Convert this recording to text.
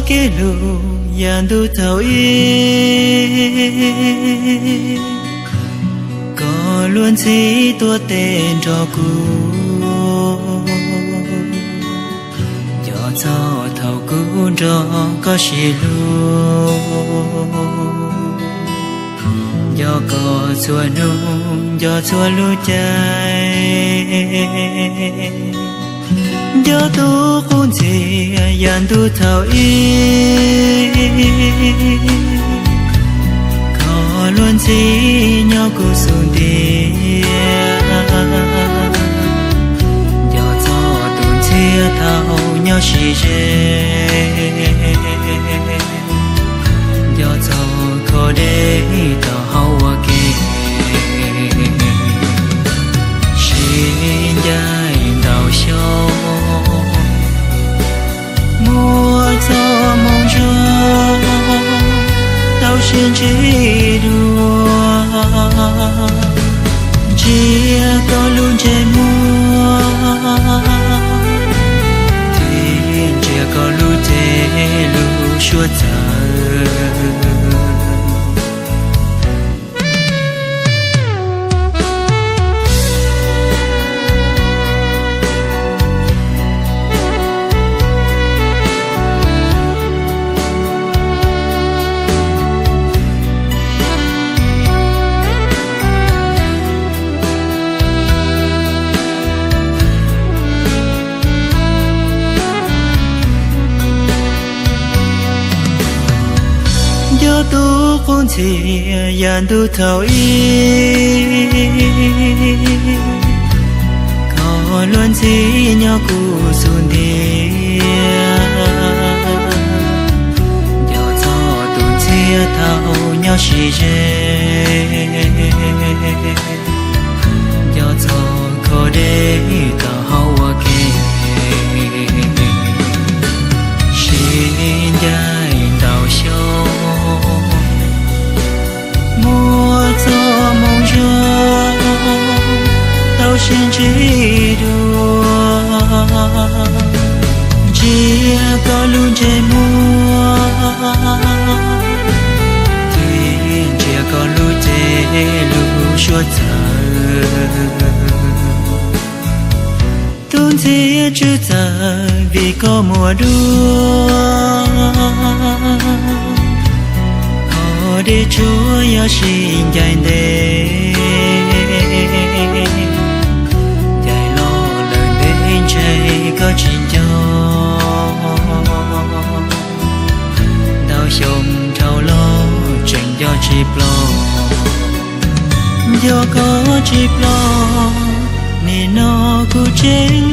kev hlub yav ntuj thaum ub, koj luag ntxhi tuaj tes nrog kuv, nco txog thaum kuv nrog koj sib hlub, nco koj txhua hnub, nco txhua lub caij, nco tus qub ntxhias yav ntuj thaum ub, koj luag ntxhi nyob kuv xub ntiag, nco txog tus ntxhias thaum nyob sib ze, nco txog koj deb tau hauv ua ke, sib ncaim ntau xyoo, muaj txoj moo zoo tau sib ntsib dua, ntsia koj lub ntsej muag, thiab ntsia koj lub cev lub suab txawv. Nco tus qub ntxhias yav ntuj thaum ub, koj luag ntxhi nyob kuv xub ntiag, nco txog tus ntxhias thaum nyob sib ze, nco txog koj deb tau hauv ua ke, sib ncaim ntau xyoo, muaj txoj moo zoo tau sib ntsib dua, ntsia koj lub ntsej muag, thiab ntsia koj lub cev lub suab txawv. Tus ntxhias tswv txawv vim koj muaj dua, koj dej tsuag yog sib ncaim ntev, ncaim los lawm ntev ntshe koj tsis nco, ntau xyoo dhau los tseem nco tsis ploj, nco koj tsis ploj, nim no kuv tseem